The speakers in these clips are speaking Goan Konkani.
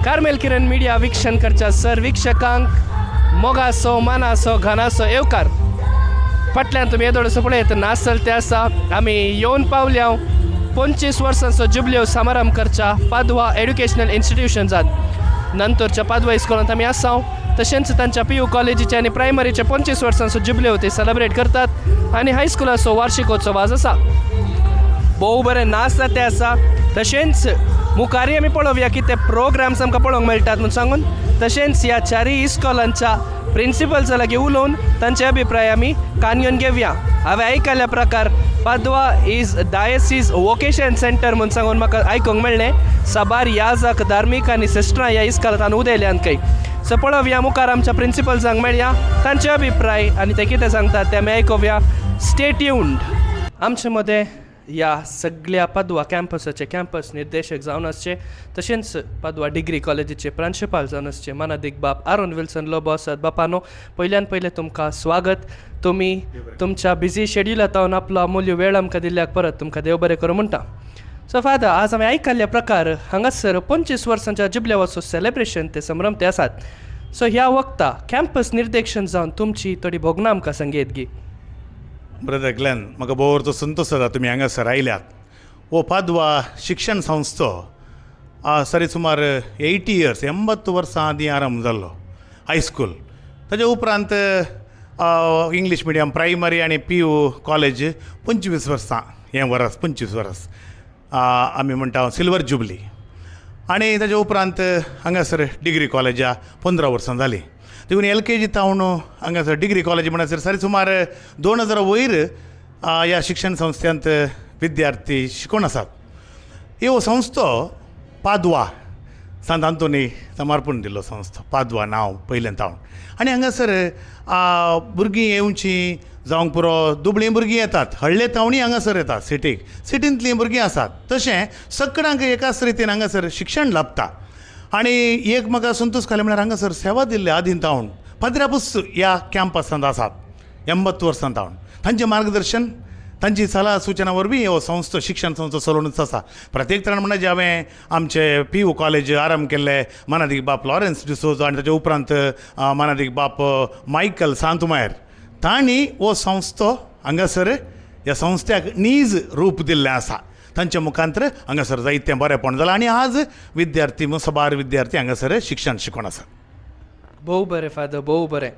कार्मेल किरण मिडिया वीक्षण करच्या सर वीक्षकांक मोगासो मानासो घनासो येवकार. फाटल्यान तुमी येदोळसो पळयत नासल ते आसा. आमी येवन पावल्या 25 वर्सांचो जुबल्यो समारंभ करच्या पादवा एड्युकेशनल इन्स्टिट्यूशन्सांत. नंतरच्या पादवा इस्कॉलांत आमी आसा. तशेंच तांच्या पी यू कॉलेजीचे आनी प्रायमरीचे 25 वर्सांचो जुबल्यो ते सेलेब्रेट करतात आनी हायस्कुलाचो वार्षिकोत्सव आज आसा. भोव बरें नाचता ते आसा. तशेंच मुखारय आमी पळोवया की ते प्रोग्राम्स आमकां पळोवंक मेळटात म्हूण सांगून. तशेंच ह्या चारय इस्कॉलांच्या प्रिंसिपल्सा लागीं उलोवन तांचे अभिप्राय आमी कान घेवन घेवया. हांवें आयकल्ल्या प्रकार Padua is diocese vocation centre म्हूण सांगून म्हाका आयकूंक मेळ्ळें. साबार याजक धार्मीक आनी सिस्टरां ह्या इस्कॉलांत उदयल्यांत खंय. सो पळोवया मुखार आमच्या प्रिंसिपल्सांक मेळया, तांचे अभिप्राय आनी ते कितें सांगतात ते आमी आयकुया. Stay tuned. आमचे मदें ह्या सगळ्या पादवा कॅम्पसाचे कॅम्पस निर्देशक जावन आसचे, तशेंच पादवा डिग्री कॉलेजीचे प्रांशुपाल जावन आसचे मानादीक बाप आरोन विल्सन लोबो आसात. बापानो, पयल्यान पयलें तुमकां स्वागत. तुमी तुमच्या बिजी शेड्युलांत आपलो अमूल्य वेळ आमकां दिल्ल्याक परत तुमकां देव बरें करूं म्हणटा. सो फादर, आज आमी आयकल्ल्या प्रकार हांगासर 25 वर्सांच्या जुबल्यावाचो सेलेब्रेशन ते संभ्रम ते आसात. सो ह्या वक्ता कॅम्पस निर्देशन जावन तुमची थोडी भोगणां आमकां सांगयत गी. ब्रदर ग्लॅन, म्हाका भोव संतोश जाता तुमी हांगासर आयल्यात. हो पादवा शिक्षण संस्था सरी सुमार 80 इयर्स 80 वर्सां आदीं आरंभ जाल्लो हायस्कूल. ताच्या उपरांत इंग्लीश मिडियम प्रायमरी आनी पी यू कॉलेज 25 वर्सां, हें वरस 25 वर्स आमी म्हणटा सिल्वर जुबली. आनी ताच्या उपरांत हांगासर डिग्री कॉलेजा 15 वर्सां जालीं. देखून एल के जी तावन हांगासर डिग्री कॉलेज म्हणसर सरी सुमार 2000 वयर ह्या शिक्षण संस्थेंत विद्यार्थी शिकोवन आसात. ह्यो संस्था पादवा सांत आंतोनी समर्पण दिल्लो संस्था पादवा नांव पयलें तावन. आनी हांगासर भुरगीं येवचीं जावंक पुरो, दुबळीं भुरगीं येतात, हळ्ळे तावणी हांगासर येतात, सिटीक सिटींतलीं भुरगीं आसात. तशें सगळ्यांक एकाच रितीन हांगासर शिक्षण लाभता. आनी एक म्हाका संतोश खाली म्हळ्यार हांगासर सेवा दिल्ले आदीं तावन पाद्र्यापूस ह्या कॅम्पसांत आसात 80 वर्सां तावन. तांचें मार्गदर्शन, तांची सलाह सुचना वरवीं हो संस्था शिक्षण संस्था चलोवनूच आसा. प्रत्येक तरान म्हणल्यार जे हांवें आमचे पी यू कॉलेज आरंभ केल्ले मानादीक बाप लॉरेन्स डिसोजा आनी ताच्या उपरांत मानादीक बाप मायकल सांतमायर, तांणी हो संस्था हांगासर ह्या संस्थ्याक नीज रूप दिल्लें आसा. तांच्या मुखांतर हांगासर जायतें बरेंपण जालां आनी आज विद्यार्थी साबार विद्यार्थी हांगासर शिक्षण शिकोवन आसा. भोव बरें फादर, भोव बरें.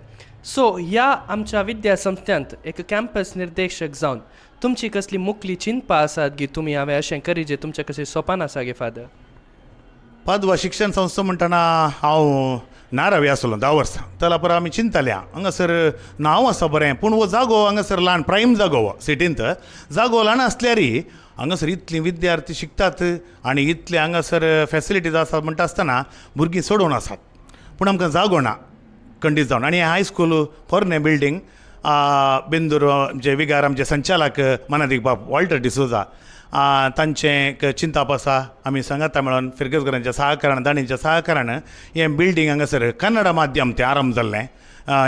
सो ह्या आमच्या विद्यासंस्थ्यांत एक कॅम्पस निर्देशक जावन तुमची कसली मुकली चिंतपा आसात गी तुमी हांवें अशें करी जे तुमचें कशें सोपान आसा गे फादर? पादवा शिक्षण संस्था म्हणटना हांव नारावी आसलो 10 वर्सां. त्याला परत आमी चिंतताले हांगासर नांव आसा बरें, पूण हो जागो हांगासर ल्हान प्रायम जागो हो सिटींत जागो ल्हान आसल्यारय हांगासर इतलीं विद्यार्थी शिकतात आनी इतले हांगासर फेसिलिटीज आसात म्हणटा आसतना भुरगीं चडोवन आसात, पूण आमकां जागो ना खंडीत जावन. आनी हायस्कूल पोरणें बिल्डींग बेंदूर जे विगार आमचे संचालक मानादीक बाब वॉल्टर डिसोजा तांचें एक चिंताप आसा. आमी सांगाता मेळोन फिर्गजकारांच्या सहकारान दाणींच्या सहकारान हें बिल्डींग हांगासर कन्नडा माध्यम तें आरंभ जाल्लें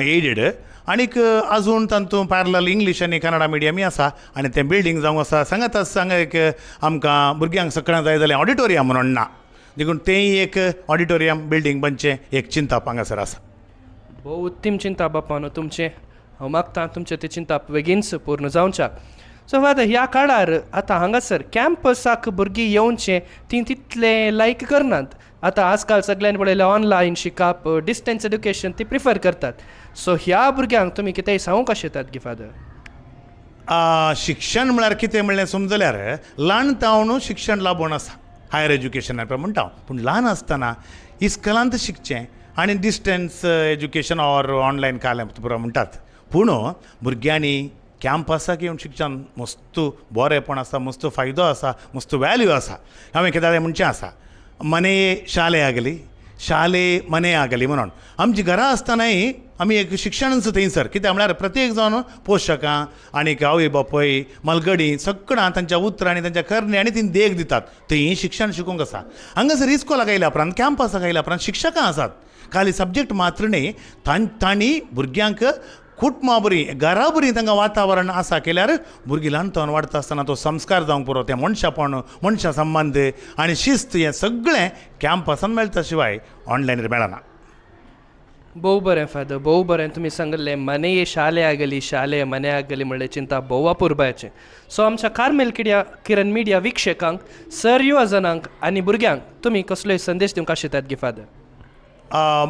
एडेड आनीक आजून तातूंत पॅरलल इंग्लीश आनी कन्नडा मिडियमूय आसा. आनी तें बिल्डींग जावंक आसा. सांगात आसा हांगा एक आमकां भुरग्यांक सगळ्यांक जाय जाल्यार ऑडिटोरियम म्हणून ना, देखून तेंय एक ऑडिटोरियम बिल्डींग बनचें एक चिंताप हांगासर आसा. भोव उत्तम चिंता बापानो तुमचें. हांव मागता तुमचें तें चिंताप बेगीनच पूर्ण जावच्याक. सो फादर, ह्या काळार आतां हांगासर कॅम्पसाक भुरगीं येवचें तीं तितलें लायक करनात. आतां आजकाल सगळ्यांनी पळयलें ऑनलायन शिकप, डिस्टन्स एड्युकेशन ती प्रिफर करतात. सो ह्या भुरग्यांक तुमी कितेंय सांगूंक कशें गी फादर? शिक्षण म्हळ्यार कितें म्हणलें समजल्यार ल्हान तावन शिक्षण लाबोवन आसा, हायर एज्युकेशन म्हणटा. पूण ल्हान आसतना इस्कलांत शिकचें आनी डिस्टन्स एज्युकेशन ऑर ऑनलायन कालें पुरो म्हणटात. पूण भुरग्यांनी कॅम्पसाक येवन शिक्षण मस्त बरेंपण आसा, मस्त फायदो आसा, मस्त वॅल्यू आसा. हांवें कितें म्हणचें आसा, मने शाले आगली शाले मने आगली म्हणून आमची घरा आसतनाय आमी एक शिक्षणच थंयसर. कित्याक म्हळ्यार प्रत्येक जावन पोशकां आनीक आवय बापूय मलगडी सगळां तांच्या उतरांनी तांच्या करणी आनी ती देख दितात. थंय शिक्षण शिकूंक आसा. हांगासर इस्कोलाक आयल्या उपरांत कॅम्पसाक आयल्या उपरांत शिक्षकां आसात, खाली सब्जेक्ट मात्र न्ही, तांणी भुरग्यांक कुटुंबा बरी घरा बरी तांकां वातावरण आसा केल्यार भुरगीं ल्हानपणान वाडटा आसतना तो संस्कार जावंक पुरो, तें मनशापण, मनशा संबंद आनी शिस्त हें सगळें कॅम्पासान मेळटा शिवाय ऑनलायनीर मेळना. भोव बरें फादर, भोव बरें तुमी सांगिल्लें. मनेये शाले ಆಗಲಿ ಶಾಲೆ ಮನೆ ಆಗಲಿ म्हणलें चिंता भोव अपुरबायेचें. सो आमच्या कार्मेल किड्या किरण मिडिया वीक्षकांक, सर, युवा जणांक आनी भुरग्यांक तुमी कसलोय संदेश दिवंक आशितात गी फादर?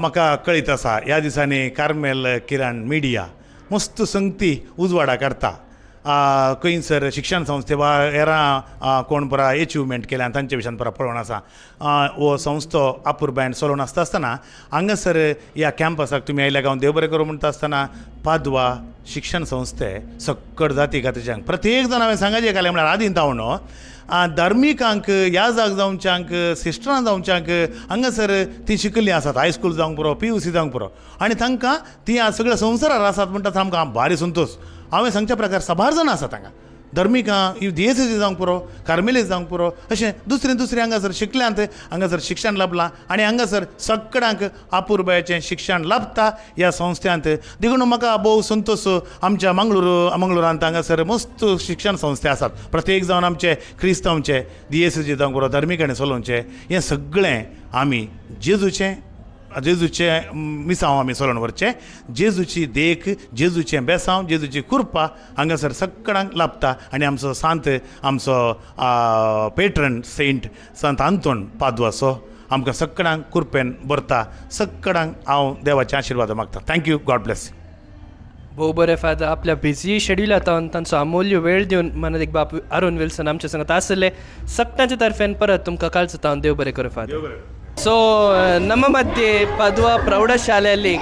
म्हाका कळीत आसा, ह्या दिसांनी कार्मेल किरण मिडिया मस्त संगती उजवाडा काडटा. खंयसर शिक्षण संस्थे वा हेरां कोण पुरा एचिवमेंट केल्या तांचे विशयान पुरा पळोवन आसा. हो संस्थो अपुरबायेन चलोवन आसता आसतना हांगासर ह्या कॅम्पसाक तुमी आयल्या हांव देव बरें करूं म्हणटा आसतना, पादवा शिक्षण संस्थे सक्कड जाती कातीच्यांक प्रत्येक जाण हांवें सांगाचें कालें म्हळ्यार आदीं तावन धार्मिकांक, याजाक जावच्यांक, सिस्टरां जावच्यांक हांगासर ती शिकिल्लीं आसात. हायस्कूल जावंक पुरो, पीयूसी जावंक पुरो, आनी तांकां ती आज सगळ्या संवसारार आसात म्हणटा आमकां भारी संतोश. हांवें सांगच्या प्रकार साबार जाणां आसात हांगा धर्मिकां, दियेसेजी जावंक पुरो, कार्मेलीज जावंक पुरो, अशें दुसरें दुसरें हांगासर शिकल्यांत, हांगासर शिक्षण लाबलां आनी हांगासर सगळ्यांक अपुरबायेचें शिक्षण लाभता ह्या संस्थ्यांत. देखून म्हाका भोव संतोश. आमच्या मंगळूर मंगळुरांत हांगासर मस्त शिक्षण संस्थे आसात, प्रत्येक जावन आमचे क्रिस्तांवचे दियेसेजी जावंक पुरो, धर्मिकांनी चलोवचें. हें सगळें आमी जेजूचें जेजूचें मिसांव आमी चलोवन व्हरचें. जेजूची देख, जेजूचें बेसांव, जेजूची कृपा हांगासर सगळ्यांक लाभता. आनी आमचो सांत, आमचो पेट्रन सेंट संत आंतोन पादवाचो आमकां सगळ्यांक कृपेन भरता. सगळ्यांक हांव देवाचे आशिर्वाद मागता. Thank you, God bless. भोव बरें फादर. आपल्या बिजी शेड्युलांत तांचो अमूल्य वेळ दिवन मानादीक बाप अरुण विल्सन आमच्या संगत आसले. सगळ्यांचे तर्फेन परत तुमकां कालचो देव बरें करूं फादर. ಸೊ ನಮ್ಮ ಮಧ್ಯೆ ಪದ್ವ ಪ್ರೌಢಶಾಲೆಯಲ್ಲಿ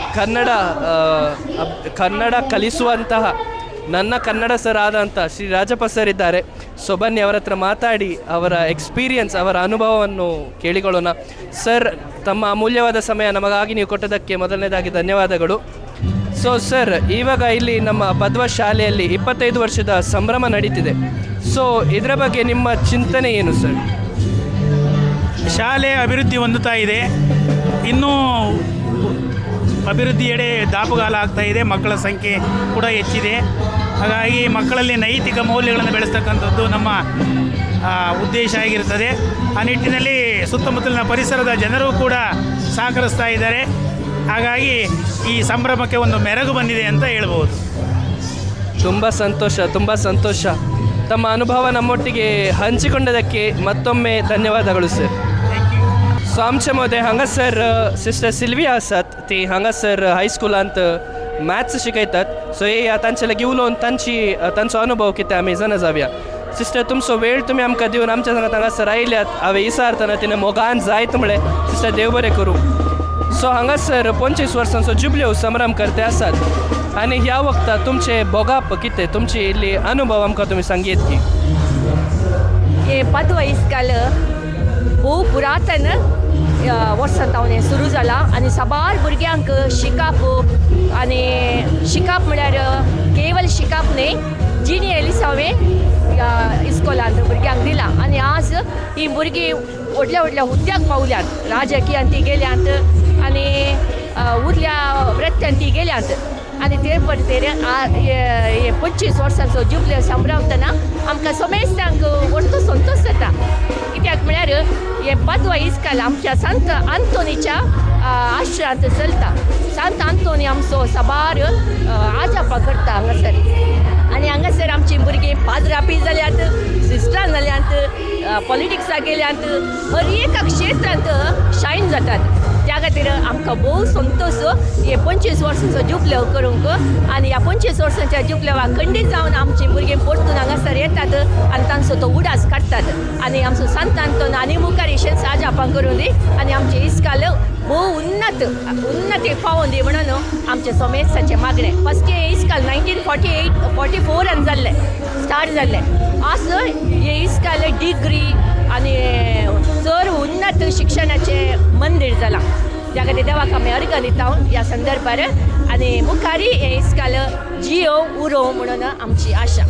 ಕನ್ನಡ ಕಲಿಸುವಂತಹ ನನ್ನ ಕನ್ನಡ ಸರ್ ಆದಂಥ ಶ್ರೀ ರಾಜಪ್ಪ ಸರ್ ಇದ್ದಾರೆ. ಸೊ ಬನ್ನಿ, ಅವರ ಹತ್ರ ಮಾತಾಡಿ ಅವರ ಎಕ್ಸ್ಪೀರಿಯನ್ಸ್, ಅವರ ಅನುಭವವನ್ನು ಕೇಳಿಕೊಳ್ಳೋಣ. ಸರ್, ತಮ್ಮ ಅಮೂಲ್ಯವಾದ ಸಮಯ ನಮಗಾಗಿ ನೀವು ಕೊಟ್ಟದಕ್ಕೆ ಮೊದಲನೇದಾಗಿ ಧನ್ಯವಾದಗಳು. ಸೊ ಸರ್, ಇವಾಗ ಇಲ್ಲಿ ನಮ್ಮ ಪದ್ವ ಶಾಲೆಯಲ್ಲಿ 25 ವರ್ಷದ ಸಂಭ್ರಮ ನಡೀತಿದೆ. ಸೊ ಇದರ ಬಗ್ಗೆ ನಿಮ್ಮ ಚಿಂತನೆ ಏನು ಸರ್? ಶಾಲೆ ಅಭಿವೃದ್ಧಿ ಹೊಂದುತ್ತಾ ಇದೆ. ಇನ್ನೂ ಅಭಿವೃದ್ಧಿಯೆಡೆ ದಾಪುಗಾಲ ಆಗ್ತಾ ಇದೆ. ಮಕ್ಕಳ ಸಂಖ್ಯೆ ಕೂಡ ಹೆಚ್ಚಿದೆ. ಹಾಗಾಗಿ ಮಕ್ಕಳಲ್ಲಿ ನೈತಿಕ ಮೌಲ್ಯಗಳನ್ನು ಬೆಳೆಸ್ತಕ್ಕಂಥದ್ದು ನಮ್ಮ ಉದ್ದೇಶ ಆಗಿರ್ತದೆ. ಆ ನಿಟ್ಟಿನಲ್ಲಿ ಸುತ್ತಮುತ್ತಲಿನ ಪರಿಸರದ ಜನರು ಕೂಡ ಸಹಕರಿಸ್ತಾ ಇದ್ದಾರೆ. ಹಾಗಾಗಿ ಈ ಸಂಭ್ರಮಕ್ಕೆ ಒಂದು ಮೆರಗು ಬಂದಿದೆ ಅಂತ ಹೇಳ್ಬೋದು. ತುಂಬ ಸಂತೋಷ, ತುಂಬ ಸಂತೋಷ. ತಮ್ಮ ಅನುಭವ ನಮ್ಮೊಟ್ಟಿಗೆ ಹಂಚಿಕೊಂಡದಕ್ಕೆ ಮತ್ತೊಮ್ಮೆ ಧನ್ಯವಾದಗಳು ಸರ್. सो आमचे मदें हांगासर सिस्टर सिल्विया आसात. ती हांगासर हायस्कुलांत मॅथ्स शिकयतात. सो येया, तांचे लागीं उलोवन तांची तांचो अनुभव कितें आमी जाणा जावया. सिस्टर, तुमचो वेळ तुमी आमकां दिवन आमच्या सांगात हांगासर आयल्यात, हांवें विचारतना तिणें मोगान जायत म्हळें. सिस्टर, देव बरें करूं. सो हांगासर 25 वर्सांचो जुबलेव संभ्रम करते आसात आनी ह्या वखता तुमचें भोगाप कितें, तुमची इल्ली अनुभव आमकां तुमी सांगयत की? हे पादवा इस्काल भोव पुरातन वर्सां तावन हें सुरू जालां आनी साबार भुरग्यांक शिकप, आनी शिकप म्हळ्यार केवल शिकप न्हय, जिणी एलिसांवें ह्या इस्कोलांत भुरग्यांक दिलां. आनी आज ही भुरगीं व्हडल्या व्हडल्या हुद्द्याक पावल्यांत, राजकीयांत ती गेल्यांत आनी उरल्या वृत्त्यान ती गेल्यांत. आनी ते पडतेर हे 25 वर्सांचो जुबले संभ्रमतना आमकां समेस्तांक व्हडलो संतोश जाता. कित्याक म्हळ्यार हे पादवा इस्काल आमच्या संत आंतोनीच्या आश्रांत चलता. संत आंतोनी आमचो साबार आजापा करता हांगासर. आनी हांगासर आमचीं भुरगीं पाद्रापी जाल्यात, सिस्टरां जाल्यांत, पॉलिटिक्साक गेल्यांत, हर एका क्षेत्रांत शायन जातात. त्या खातीर आमकां भोव संतोश हे 25 वर्सांचो जुबलेव करूंक. आनी ह्या 25 वर्सांच्या जुबलेवाक खंडीत जावन आमचीं भुरगीं परतून हांगासर येतात आनी तांचो तो उडास काडटात. आनी आमचो संत आंतोन आनी मुखार अशेंच आजापां करूं दी आनी आमचें इस्काल भोव उन्नती पावोन दी म्हणून आमचें समेस्ताचें मागणें. फस्ट हे इस्काल 1948 44 जाल्लें, स्टार्ट जाल्लें. आज हे इस्काल डिग्री आनी चड उन्नत शिक्षणाचें मंदीर जालां. त्या खातीर देवाक आमी अर्गां दिता ह्या संदर्भार आनी मुखारी हें इस्काल जियो उरो म्हणून आमची आशा.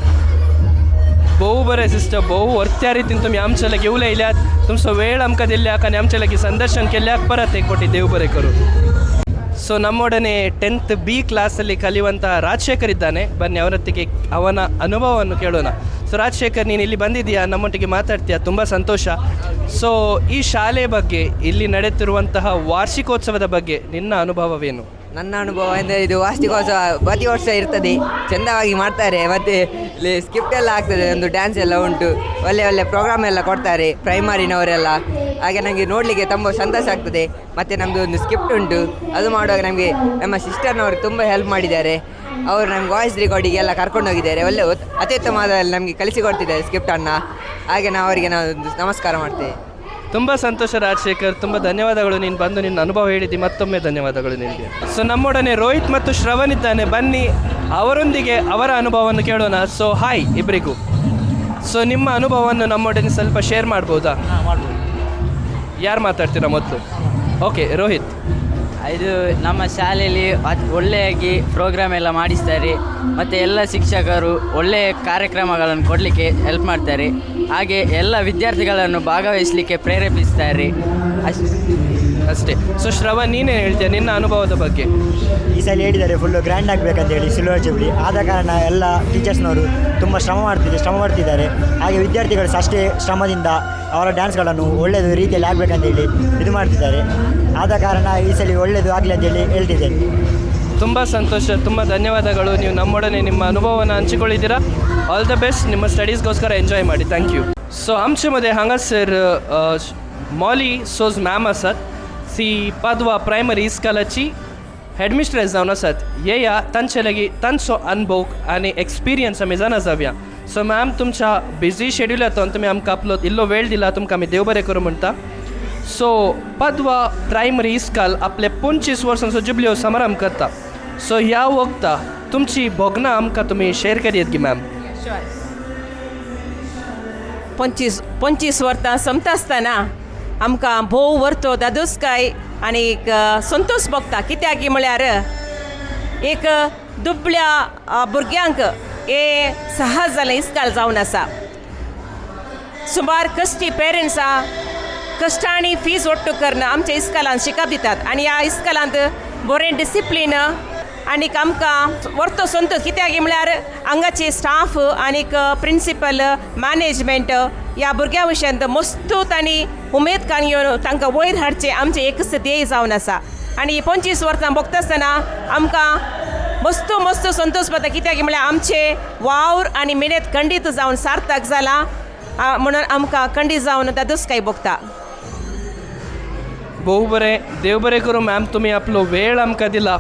भोव बरें सिस्टर, भोव वर्त्या रितीन तुमी आमच्या लागीं उलयल्यात. तुमचो वेळ आमकां दिल्ल्याक आनी आमच्या लागीं संदर्शन केल्ल्याक परत एक फावटी देव बरें करूं. ಸೊ ನಮ್ಮೊಡನೆ 10th B ಕ್ಲಾಸಲ್ಲಿ ಕಲಿಯುವಂಥ ರಾಜಶೇಖರ್ ಇದ್ದಾನೆ. ಬನ್ನಿ ಅವರೊತ್ತಿಗೆ ಅವನ ಅನುಭವವನ್ನು ಕೇಳೋಣ. ಸೊ ರಾಜಶೇಖರ್, ನೀನು ಇಲ್ಲಿ ಬಂದಿದ್ದೀಯಾ, ನಮ್ಮೊಟ್ಟಿಗೆ ಮಾತಾಡ್ತೀಯಾ, ತುಂಬ ಸಂತೋಷ. ಸೊ ಈ ಶಾಲೆ ಬಗ್ಗೆ, ಇಲ್ಲಿ ನಡೆಯುತ್ತಿರುವಂತಹ ವಾರ್ಷಿಕೋತ್ಸವದ ಬಗ್ಗೆ ನಿನ್ನ ಅನುಭವವೇನು? ನನ್ನ ಅನುಭವ ಅಂದರೆ ಇದು ವಾರ್ಷಿಕೋತ್ಸವ ಪ್ರತಿ ವರ್ಷ ಇರ್ತದೆ, ಚೆಂದವಾಗಿ ಮಾಡ್ತಾರೆ. ಮತ್ತು ಇಲ್ಲಿ ಸ್ಕಿಪ್ಟ್ ಎಲ್ಲ ಆಗ್ತದೆ, ಒಂದು ಡ್ಯಾನ್ಸ್ ಎಲ್ಲ ಉಂಟು, ಒಳ್ಳೆ ಒಳ್ಳೆ ಪ್ರೋಗ್ರಾಮ್ ಎಲ್ಲ ಕೊಡ್ತಾರೆ ಪ್ರೈಮರಿನವರೆಲ್ಲ. ಹಾಗೆ ನನಗೆ ನೋಡಲಿಕ್ಕೆ ತುಂಬ ಸಂತೋಷ ಆಗ್ತದೆ. ಮತ್ತು ನಮ್ಮದು ಒಂದು ಸ್ಕಿಪ್ಟ್ ಉಂಟು, ಅದು ಮಾಡುವಾಗ ನಮಗೆ ನಮ್ಮ ಸಿಸ್ಟರ್ನವರು ತುಂಬ ಹೆಲ್ಪ್ ಮಾಡಿದ್ದಾರೆ. ಅವರು ನಮ್ಗೆ ವಾಯ್ಸ್ ರೆಕಾರ್ಡಿಗೆಲ್ಲ ಕರ್ಕೊಂಡು ಹೋಗಿದ್ದಾರೆ. ಒಳ್ಳೆ ಅತ್ಯುತ್ತಮವಾದ ನಮಗೆ ಕಲಿಸಿಕೊಡ್ತಿದ್ದಾರೆ ಸ್ಕಿಪ್ಟನ್ನು. ಹಾಗೆ ನಾವು ಅವರಿಗೆ ನಾವು ಒಂದು ನಮಸ್ಕಾರ ಮಾಡ್ತೇವೆ. ತುಂಬ ಸಂತೋಷ ರಾಜಶೇಖರ್, ತುಂಬ ಧನ್ಯವಾದಗಳು. ನೀನು ಬಂದು ನಿನ್ನ ಅನುಭವ ಹೇಳಿದ್ದಿ, ಮತ್ತೊಮ್ಮೆ ಧನ್ಯವಾದಗಳು ನಿನಗೆ. ಸೊ ನಮ್ಮೊಡನೆ ರೋಹಿತ್ ಮತ್ತು ಶ್ರವಣ್ ಇದ್ದಾನೆ. ಬನ್ನಿ ಅವರೊಂದಿಗೆ ಅವರ ಅನುಭವವನ್ನು ಕೇಳೋಣ. ಸೊ ಹಾಯ್ ಇಬ್ಬರಿಗೂ. ಸೊ ನಿಮ್ಮ ಅನುಭವವನ್ನು ನಮ್ಮೊಡನೆ ಸ್ವಲ್ಪ ಶೇರ್ ಮಾಡ್ಬೋದಾ? ಮಾಡ್ಬೋದು. ಯಾರು ಮಾತಾಡ್ತೀರಾ ಮೊದಲು? ಓಕೆ, ರೋಹಿತ್. ಇದು ನಮ್ಮ ಶಾಲೆಯಲ್ಲಿ ಒಳ್ಳೆಯಾಗಿ ಪ್ರೋಗ್ರಾಮ್ ಎಲ್ಲ ಮಾಡಿಸ್ತಾರೆ ಮತ್ತು ಎಲ್ಲ ಶಿಕ್ಷಕರು ಒಳ್ಳೆಯ ಕಾರ್ಯಕ್ರಮಗಳನ್ನು ಕೊಡಲಿಕ್ಕೆ ಹೆಲ್ಪ್ ಮಾಡ್ತಾರೆ. ಹಾಗೆ ಎಲ್ಲ ವಿದ್ಯಾರ್ಥಿಗಳನ್ನು ಭಾಗವಹಿಸಲಿಕ್ಕೆ ಪ್ರೇರೇಪಿಸ್ತಾರೆ ಅಷ್ಟು. ಅಷ್ಟೇ. ಸೊ ಶ್ರವಣ್, ನೀನೇನು ಹೇಳ್ತೀಯ ನಿನ್ನ ಅನುಭವದ ಬಗ್ಗೆ? ಈ ಸಲ ಹೇಳಿದ್ದಾರೆ ಫುಲ್ಲು ಗ್ರ್ಯಾಂಡ್ ಆಗಬೇಕಂತ ಹೇಳಿ ಸಿಲ್ವರ್ ಜೂಬ್ಲಿ. ಆದ ಕಾರಣ ಎಲ್ಲ ಟೀಚರ್ಸ್ನವರು ತುಂಬ ಶ್ರಮ ಮಾಡ್ತಿದ್ದಾರೆ. ಹಾಗೆ ವಿದ್ಯಾರ್ಥಿಗಳು ಸಹ ಅಷ್ಟೇ ಶ್ರಮದಿಂದ ಅವರ ಡ್ಯಾನ್ಸ್ಗಳನ್ನು ಒಳ್ಳೆಯದು ರೀತಿಯಲ್ಲಿ ಆಗಬೇಕಂತ ಹೇಳಿ ಇದು ಮಾಡ್ತಿದ್ದಾರೆ. ಆದ ಕಾರಣ ಈ ಸಲ ಒಳ್ಳೆಯದು ಆಗಲಿ ಅಂತೇಳಿ ಹೇಳ್ತಿದ್ದೇನೆ. ತುಂಬ ಸಂತೋಷ, ತುಂಬ ಧನ್ಯವಾದಗಳು. ನೀವು ನಮ್ಮೊಡನೆ ನಿಮ್ಮ ಅನುಭವವನ್ನು ಹಂಚಿಕೊಳ್ಳಿದ್ದೀರಾ. ಆಲ್ the best ನಿಮ್ಮ ಸ್ಟಡೀಸ್ಗೋಸ್ಕರ. ಎಂಜಾಯ್ ಮಾಡಿ. Thank you. So आमचे मध्ये हांगासर मॉली सोज मॅम आसात. सी पादवा प्रायमरी इस्कॉलाची हेडमिस्ट्रेस जावन आसात. येया तांचे लागीं तांचो अनुभव आनी एक्सपिरियन्स आमी जाणा जावया. सो मॅम, तुमच्या बिजी शेड्युलांतून तुमी आमकां आपलो इल्लो वेळ दिला, तुमकां आमी देव बरें करूं म्हणटा. सो पादवा प्रायमरी इस्कॉल आपले 25 वर्सांचो जुबलियो समारंभ करता. सो ह्या वखदा तुमची भोगणां आमकां तुमी शेअर करयत गी मॅम? 25 वर्सां सोंपता आसतना आमकां भोव व्हरतो दादोसकाय आनी एक संतोश भोगता. कित्याक म्हळ्यार एक दुबळ्या भुरग्यांक हे सहज जालें इस्काल जावन आसा. सुमार कश्टी पेरंट्सां कश्टांनी फीज ஒட்டு करून आमच्या इस्कॉलांत शिकप दितात आनी ह्या इस्कॉलांत बरें डिसिप्लीन आनीक आमकां व्हरतो संतोश. कित्याक म्हळ्यार हांगाचे स्टाफ आनीक प्रिंसिपल, मॅनेजमेंट ह्या भुरग्यां विशयांत मस्तू तांणी उमेद कान घेवन तांकां वयर हाडचें आमचें एकच ध्येय जावन आसा. आनी 25 वर्सां भोगता आसतना आमकां मस्त मस्त संतोश जाता. कित्याक म्हळ्यार आमचे वावर आनी मेहनत खंडीत जावन सार्थक जाला म्हणून आमकां खंडीत जावन दादोसकाय भोगता. भोव बरें, देव बरें करूं मॅम, तुमी आपलो वेळ आमकां दिला.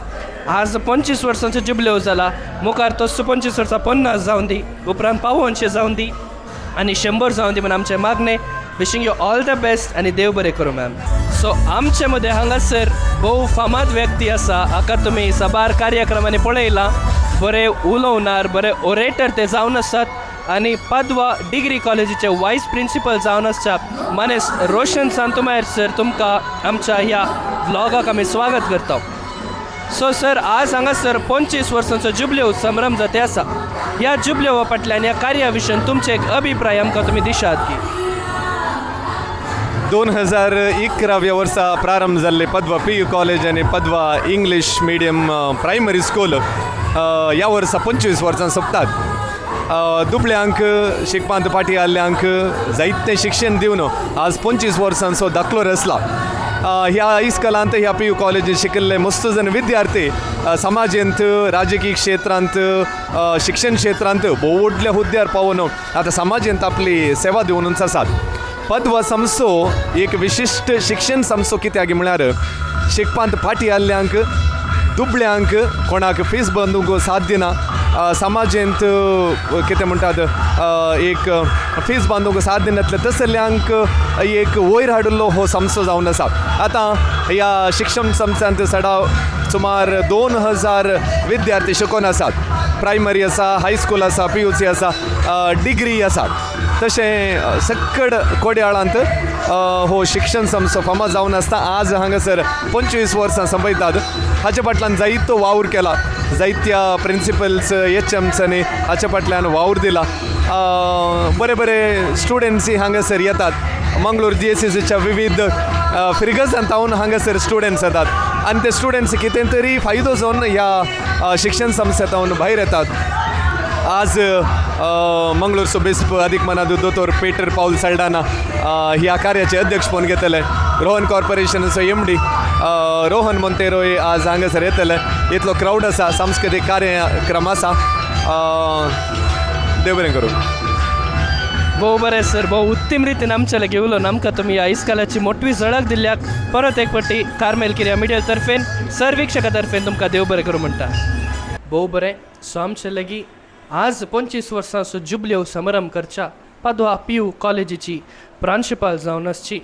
आज 25 वर्सांचो जुबलेव जाला, मुखार तस्सो 25 वर्सां 50 जावन दी, उपरांत पावनशे जावन दी आनी 100 जावन दी म्हण आमचें मागणें. Wishing you all the best आनी देव बरें करूं मॅम. सो आमचे मदें हांगासर भोव फामाद व्यक्ती आसा. हाका तुमी साबार कार्यक्रमांनी पळयलां. बरे उलोवणार, बरे ओरेटर ते जावन आसात आनी पादवा डिग्री कॉलेजीचे वायस प्रिंसिपल जावन आसच्या मानेस्त रोशन सांतुमायर सर, तुमकां आमच्या ह्या व्लॉगाक आमी स्वागत करता. सो सर, आज हांगासर 25 वर्सांचो जुबलेव संभ्रम जाते आसा. ह्या जुबलेवा फाटल्यान, ह्या कार्या विशयन तुमचे एक अभिप्राय आमकां तुमी दिशात की? 2011व्या वर्सा प्रारंभ जाल्ले पदवा पीयू कॉलेज आनी पदवा इंग्लीश मिडियम प्रायमरी स्कूल ह्या वर्सा 25 वर्सां सोंपतात. दुबळ्यांक, शिकपांत फाटीं आयिल्ल्यांक जायतें शिक्षण दिवन आज 25 वर्सांचो दाखलो रचला. ह्या इस्कॉलांत, ह्या पीयू कॉलेजींत शिकिल्ले मस्त जण विद्यार्थी समाजेंत, राजकीय क्षेत्रांत, शिक्षण क्षेत्रांत भोव व्हडल्या हुद्द्यार पावून आतां समाजेंत आपली सेवा दिवनूच आसात. पदवा संस्थो एक विशिश्ट शिक्षण संस्थो. कित्याक म्हळ्यार शिकपांत फाटीं आयिल्ल्यांक, दुबळ्यांक, कोणाक फीस बांदूंक साध्य ना, समाजेंत कितें म्हणटात, एक फीस बांदूंक साध्य नासलें तसल्यांक एक वयर हाडिल्लो हो संस्थो जावन आसा. आतां ह्या शिक्षण संस्थांत सडा सुमार 2000 विद्यार्थी शिकोन आसात. प्रायमरी आसा, हायस्कूल आसा, पीयूसी आसा, डिग्री आसा. तशें सक्कड कोड्याळांत हो शिक्षण संस्था फामाद जावन आसता. आज हांगासर 25 वर्सां संपयतात. हाचे फाटल्यान जायतो वावर केला. जायत्या प्रिंसिपल्स, एच एम्सांनी हाच्या फाटल्यान वावर दिला. बरे बरे स्टुडंट्सय हांगासर येतात. मंगळूर जीएससीसीच्या विविध फिर्गजांत हांगासर स्टुडंट्स येतात. आनी ते स्टुडंट्स कितें तरी फायदो जावन ह्या शिक्षण संस्थेंत भायर येतात. आज मंगळूरचो बिस्प अदीक मनादू दोतोर पेटर पावल साल्डाना ह्या कार्याचे अध्यक्षपण घेतले. रोहन कॉर्पोरेशनाचो एम डी रोहन मोंतेरोय आज हांगासर येतले. इतलो क्रावड आसा, सांस्कृतीक कार्यक्रम आसा. देव बरें करूं. भोव बरें सर, भोव उत्तम रितीन आमच्या लागीं उलोवन आमकां तुमी ह्या इस्कालाची मोटवी झळक दिल्ल्याक परत एक फावटी कार्मेल किर्या मिडिया तर्फेन, सर वीक्षका तर्फेन तुमकां देव बरें करूं म्हणटा. भोव बरें. सो आमचे लागीं आज 25 वर्सांचो जुबल्यो समारंभ करच्या पादवा पी यू कॉलेजीची प्रांशुपाल जावन आसची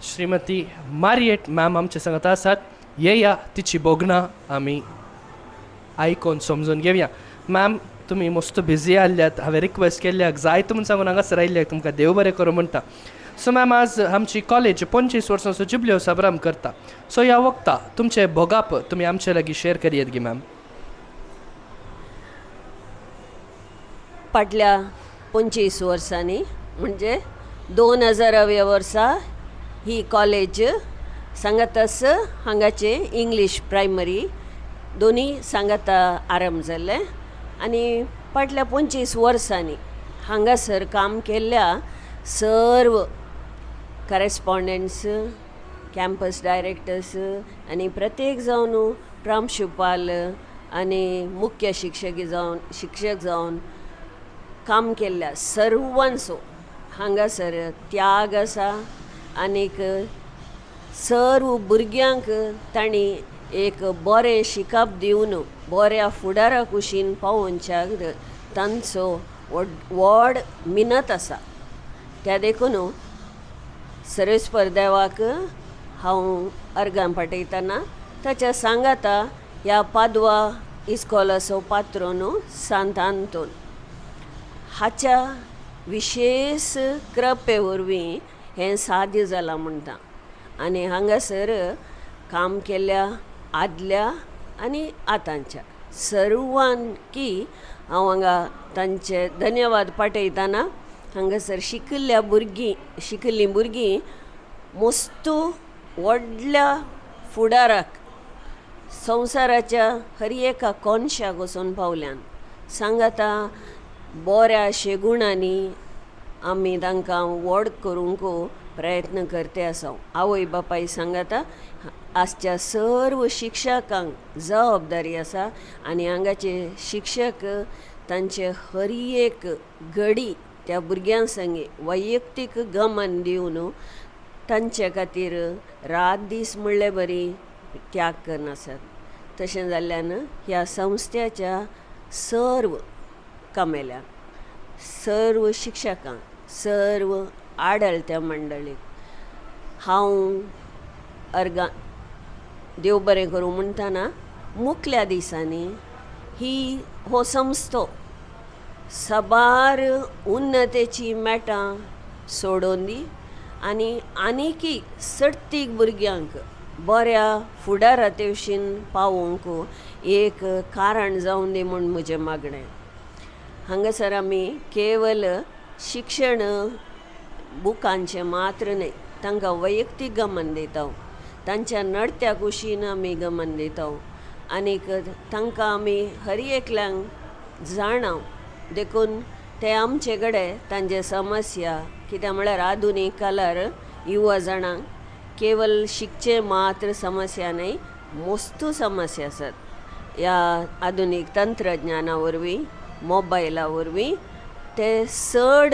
श्रीमती मारियेट मॅम आमचे सांगत आसात. येया, तिची भोगणां आमी आयकोन समजून घेवया. मॅम, तुमी मस्त बिजी आहल्यात, हांवें रिक्वेस्ट केल्ल्याक जायत म्हूण सांगून हांगासर आयिल्ल्याक तुमकां देव बरें करूं म्हणटा. सो मॅम, आज आमची कॉलेज 25 वर्सांचो जुबल्यो समारंभ करता. सो ह्या वखता तुमचें भोगाप तुमी आमचे लागीं शेअर करयेत गी मॅम? फाटल्या 25 वर्सांनी म्हणजे 2000व्या वर्सा ही कॉलेज सांगातास हांगाचे इंग्लीश प्रायमरी दोनी सांगाता आरंभ जाल्लें आनी फाटल्या 25 वर्सांनी हांगासर काम केल्ल्या सर्व करेस्पॉन्डंट्स, कॅम्पस डायरेक्टर्स आनी प्रत्येक जावन प्रांशुपाल आनी मुख्य शिक्षक जावन शिक्षक जावन काम केल्ल्या सर्वांचो हांगासर त्याग आसा आनीक सर्व भुरग्यांक तांणी एक बरें शिकप दिवन बऱ्या फुडारा कुशीन पावोवच्याक तांचो व्हड व्हड मिनत आसा. त्या देखून सर्वेस्पर देवाक हांव अर्गां पाठयतना ताच्या सांगाता ह्या पादवा इस्कोलाचो पात्रोन सांत आंतोन हाच्या विशेश कृपे वरवीं हें साध्य जालां म्हणटा. आनी हांगासर काम केल्ल्या आदल्या आनी आतांच्या सर्वांकी हांव हांगा तांचे धन्यवाद पाठयतना हांगासर शिकिल्ल्या भुरगीं शिकिल्लीं भुरगीं मस्तू व्हडल्या फुडाराक संवसाराच्या हर एका कोनशाक वचून पावल्यान सांगाता बऱ्या शेगुणांनी आमी तांकां व्हड करूंक प्रयत्न करते आसा. आवय बापाय सांगाता आजच्या सर्व शिक्षकांक जबाबदारी आसा आनी हांगाचे शिक्षक तांचे हर एक घडी त्या भुरग्यां संगी वैयक्तीक गमन दिवन तांचे खातीर रात दीस म्हणले बरी त्याग करनासत. तशें जाल्ल्यान ह्या संस्थेच्या सर्व कामेल्यांक, सर्व शिक्षकांक, सर्व आडळत्या मंडळीक हांव अर्गां देव बरें करूं म्हणटना मुखल्या दिसांनी ही हो संस्थो साबार उन्नतेची मेटां सोडोवन दी आनी आनीकी सडतीक भुरग्यांक बऱ्या फुडारा तेवशीन पावोवंक एक कारण जावन दी म्हूण म्हजें मागणें. हांगासर आमी केवल शिक्षण बुकांचें मात्र न्हय, तांकां वैयक्तीक गमन दिता, तांच्या नडत्या कुशीन आमी गमन दिता आनीक तांकां आमी हर एकल्यांक जाणा देखून ते आमचे कडेन तांचे समस्या कित्याक म्हळ्यार आधुनीक काळार युवा जाणांक केवल शिकचें मात्र समस्या न्हय, मोस्तू समस्या आसात. ह्या आधुनीक तंत्रज्ञाना वरवीं, मोबायला वरवीं ते चड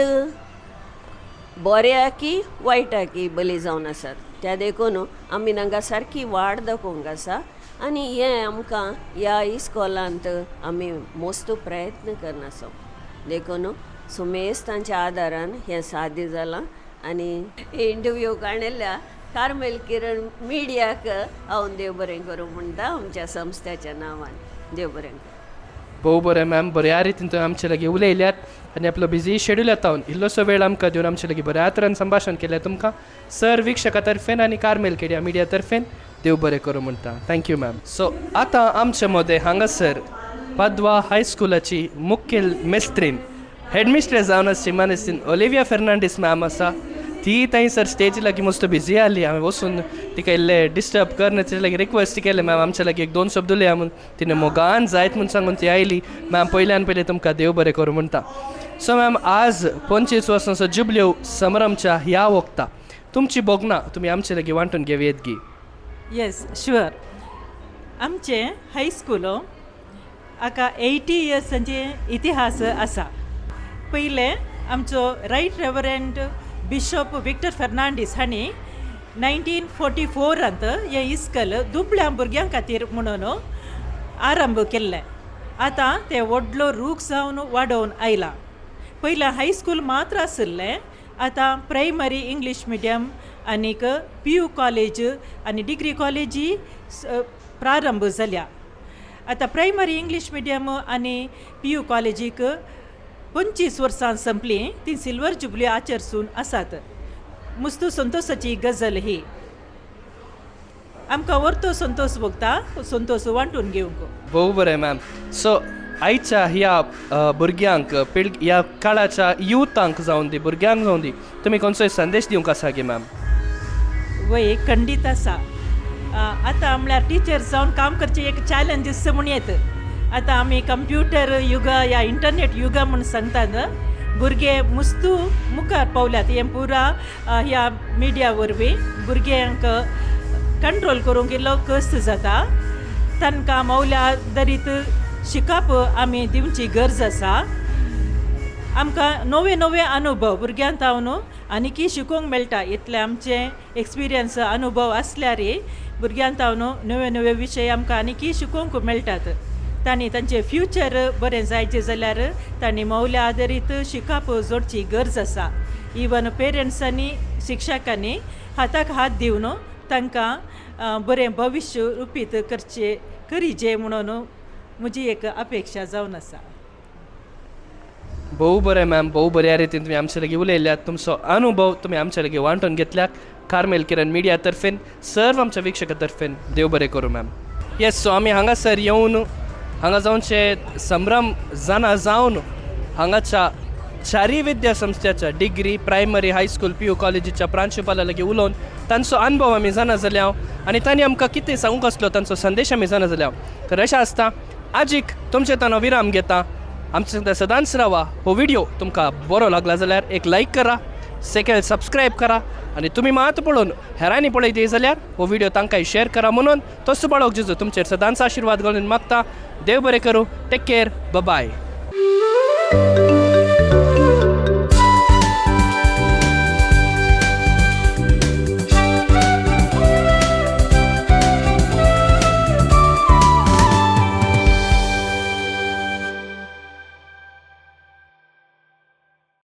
बऱ्याकी वायटाकी बली जावन आसात. त्या देखून आमी तांकां सारकी वाट दाखोवंक आसा आनी हें आमकां ह्या इस्कॉलांत आमी मोस्त प्रयत्न करना आसा. देखून सुमेज तांच्या आदारान हें साध्य जालां आनी इंटरव्यू काडिल्ल्या कार्मेल किरण मिडियाक हांव देव बरें करूं म्हणटा आमच्या संस्थेच्या नांवान. देव बरें करूं. भोव बरें मॅम, बऱ्या रितीन तुवें आमचे लागीं उलयल्यात आनी आपलो बिजी शेड्यूल येता इल्लोसो वेळ आमकां दिवन आमचे लागीं बऱ्या तरेन संभाशण केलें. तुमकां सर वीक्षका तर्फेन आनी कार्मेल केडिया मिडिया तर्फेन देव बरें करूं म्हणटा. Thank you ma'am. सो आतां आमचे मदें हांगासर पादवा हायस्कुलाची मुखेल मेस्त्रीन, हेडमिस्ट्रेस जावन आसची मानेस्तीन ओलिविया फेर्नांडीस मॅम आसा. ती थंयसर स्टेजी लागीं मस्त बिजी आसली. हांवें वचून तिका इल्लें डिस्टर्ब करन तिचे लागीं रिक्वेस्ट केलें, मॅम आमचे लागीं एक दोन शब्द उलया म्हूण. तिणें मोगान जायत म्हूण सांगून ती आयली. मॅम, पयल्यान पयलीं तुमकां देव बरें करूं म्हणटा. सो मॅम, आज 25 वर्सांचो जुबल्यो समारंभच्या ह्या वखता तुमची भोगणां तुमी आमचे लागीं वांटून घेवयेत गी? येस, शुअर. आमचें हायस्कूल हाका 80 इयर्सांचे इतिहास आसा. पयलें आमचो Right Reverend Bishop Victor Fernandes हांणी 1944आंत हें इस्कल दुबळ्या भुरग्यां खातीर म्हणून आरंभ केल्लें. आतां तें व्हडलो रूख जावन वाडोवन आयलां. पयलें हायस्कूल मात्र आशिल्लें, आतां प्रायमरी इंग्लीश मिडियम आनीक पीयू कॉलेज आनी डिग्री कॉलेजी प्रारंभ जाल्या. आतां प्रायमरी इंग्लीश मिडियम आनी पीयू कॉलेजीक 25 वर्सां संपलीं. ती सिल्वर जुबली आचरसून आसात. मुस्तू संतोसाची गजल ही. आमकां वर्तो संतोष भोगता, संतोष वांटून घेवंक. भोव बरें मॅम. सो आयच्या ह्या भुरग्यांक पिळग, ह्या काळाच्या युथांक जावन दी, भुरग्यांक जावन दी, तुमी खंयचोय संदेश दिवंक आसा गी मॅम? वय, खंडीत आसा. आतां म्हळ्यार टिचर जावन काम करचें एक चॅलेंजीस म्हूण येत. आतां आमी कंप्युटर युग या इंटरनेट युग म्हूण सांगतात. भुरगे मुस्तू मुखार पावल्यात. हें पुरा ह्या मिडिया वरवीं भुरग्यांक कंट्रोल करूंक इल्लो कश्ट जाता. तांकां मौल्या आदारीत शिकप आमी दिवची गरज आसा. आमकां नवे नवे अनुभव भुरग्यां तावन आनीकय शिकूंक मेळटा. इतलें आमचें एक्सपिरियन्स अनुभव आसल्यार भुरग्यां तावन नवे नवे विशय आमकां आनीकय शिकूंक मेळटात. तांणी तांचें फ्युचर बरें जायचें जाल्यार तांणी मौल्या आदारीत शिकप जोडची गरज आसा. इवन पेरंट्सांनी, शिक्षकांनी हाताक हात दिवन तांकां बरें भविश्य रुपीत करचें करिजे म्हणून म्हजी एक अपेक्षा जावन आसा. भोव बरें मॅम, भोव बऱ्या रितीन तुमी आमचे लागीं उलयल्यात. तुमचो अनुभव तुमी आमचे लागीं वांटून घेतल्यात. कार्मेल किरण मिडिया तर्फेन, सर्व आमच्या वीक्षका तर्फेन देव बरें करूं मॅम. येस, सो आमी हांगासर येवन हांगा जावचे संभ्रम जाणा जावन हांगाच्या चारी विद्या संस्थेच्या degree, primary, high school, PU कॉलेजीच्या प्रांशुपाला लागीं उलोवन तांचो अनुभव आमी जाणा जाल्या आनी तांणी आमकां कितें सांगूंक आसलो तांचो संदेश आमी जाणा जाल्या. तर अशें आसता आजीक तुमचे ताणो विराम घेता. आमचे सांगता सदांच रावा. हो व्हिडिओ तुमकां बरो लागला जाल्यार एक लायक करा, सेकेल सबस्क्रायब करा आनी तुमी मात पळोवन हेरांनी पळयत जाल्यार हो व्हिडिओ तांकांय शेअर करा म्हणून तसो बाळक जेजू तुमचेर सदांच आशिर्वाद घालून मागता. देव बरें करूं. Take care, bye.